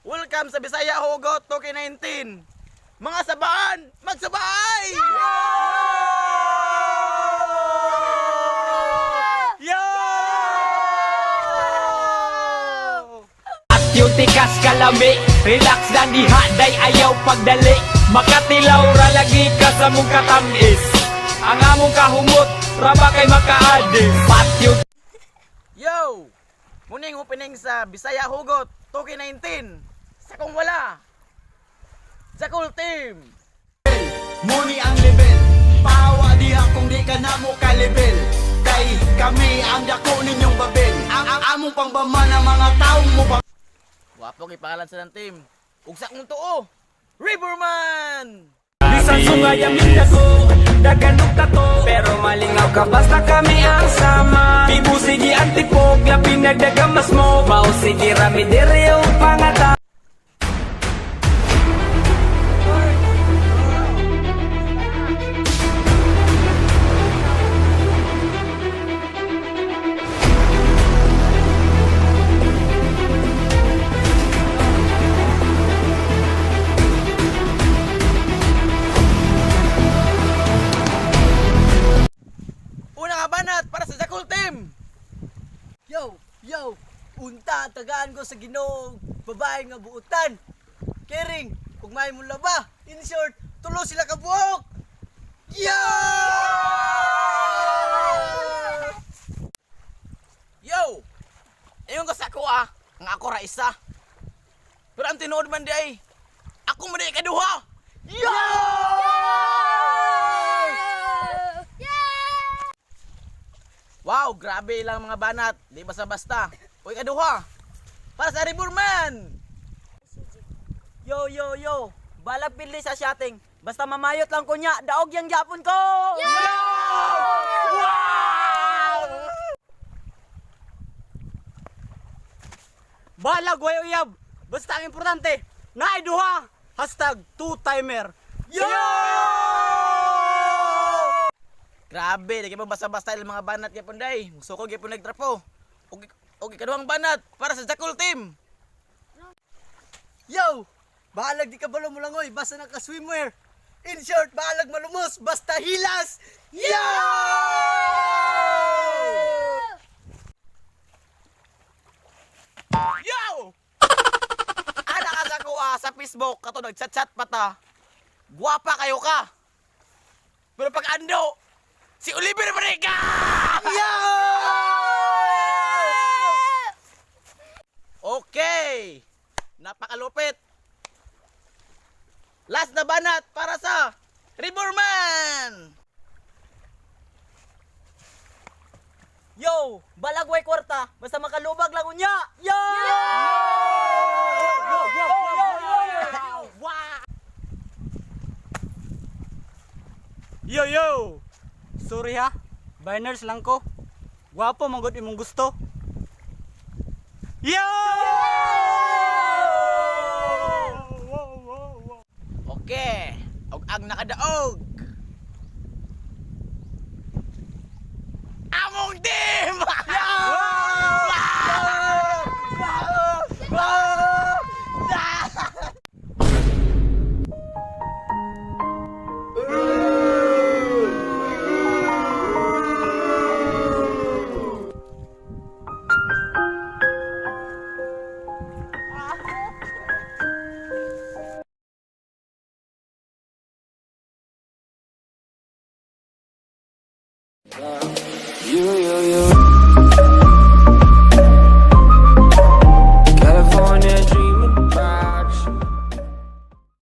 Welcome sa Bisaya Hugot 2K19. Mga sabaan, magsabay! Yo! At yung tikas kalami, relax na diha, day ayaw pagdali. Makatilaw ra lagi ka sa mong katamis. Ang among kahumot, raba kay makaadis. Patyo Yo! Muning opening sa Bisaya Hugot 2K19. Sa kung wala, sa cool team. Muni ang level. Pawa diha kung di ka na mo kalibel. Kay kami ang dako ninyong babel. Ang among pangbaman ang mga taong mo pa. Wapo kay pangalan sa ng team. Ug sa kong tuo, Riverman! Bisan sungay ang ko, daganong tato. Pero malingaw ka basta kami ang sama. Bibu sige ang tipok, labi nagdagamas mo. Mao sige rami diri ang pangata. Una ka banat para sa Jakul team. Yo, yo, unta tagaan ko sa Ginoo babae nga buutan. Kering, ug may mo laba. In short, tulo sila ka buok. Yo! Yo! Ingon ka sa ako ah, nga ako ra isa. Pero ang tinuod man di ay, ako man di kaduha. Yo! Wow, grabe lang mga banat. Di basta-basta. Uy, kaduha. Para sa Riverman. Yo, yo, yo. Balag pili sa shopping. Basta mamayot lang ko niya, daog yang yapon ko. Balag way uyab. Basta ang importante, naay duha. #TwoTimer. Yo! Grabe, di pa basta-basta ilang mga banat gyapon day. Musuko gyapon nagtrapo. Og og ikaduhang banat para sa Jakul team. Yo! Balag di ka balo mo langoy, basta naka swimwear. In short, balag malumos, basta hilas. Yo! Yo! Ana ka sa kuha sa Facebook kato nagchat-chat pa ta. Guwapa kayo ka. Pero pag ando, si Oliver Marica! Yo! Okay. Napakalupit. Last na banat para sa Riverman. Yo! Balag way kwarta, basta makalubag lang unya. Yo! Yo yo! Sorry ha, biners lang ko. Gwapo manggod imong gusto. Yo! Okay. Og ang nakadaog. Among team! You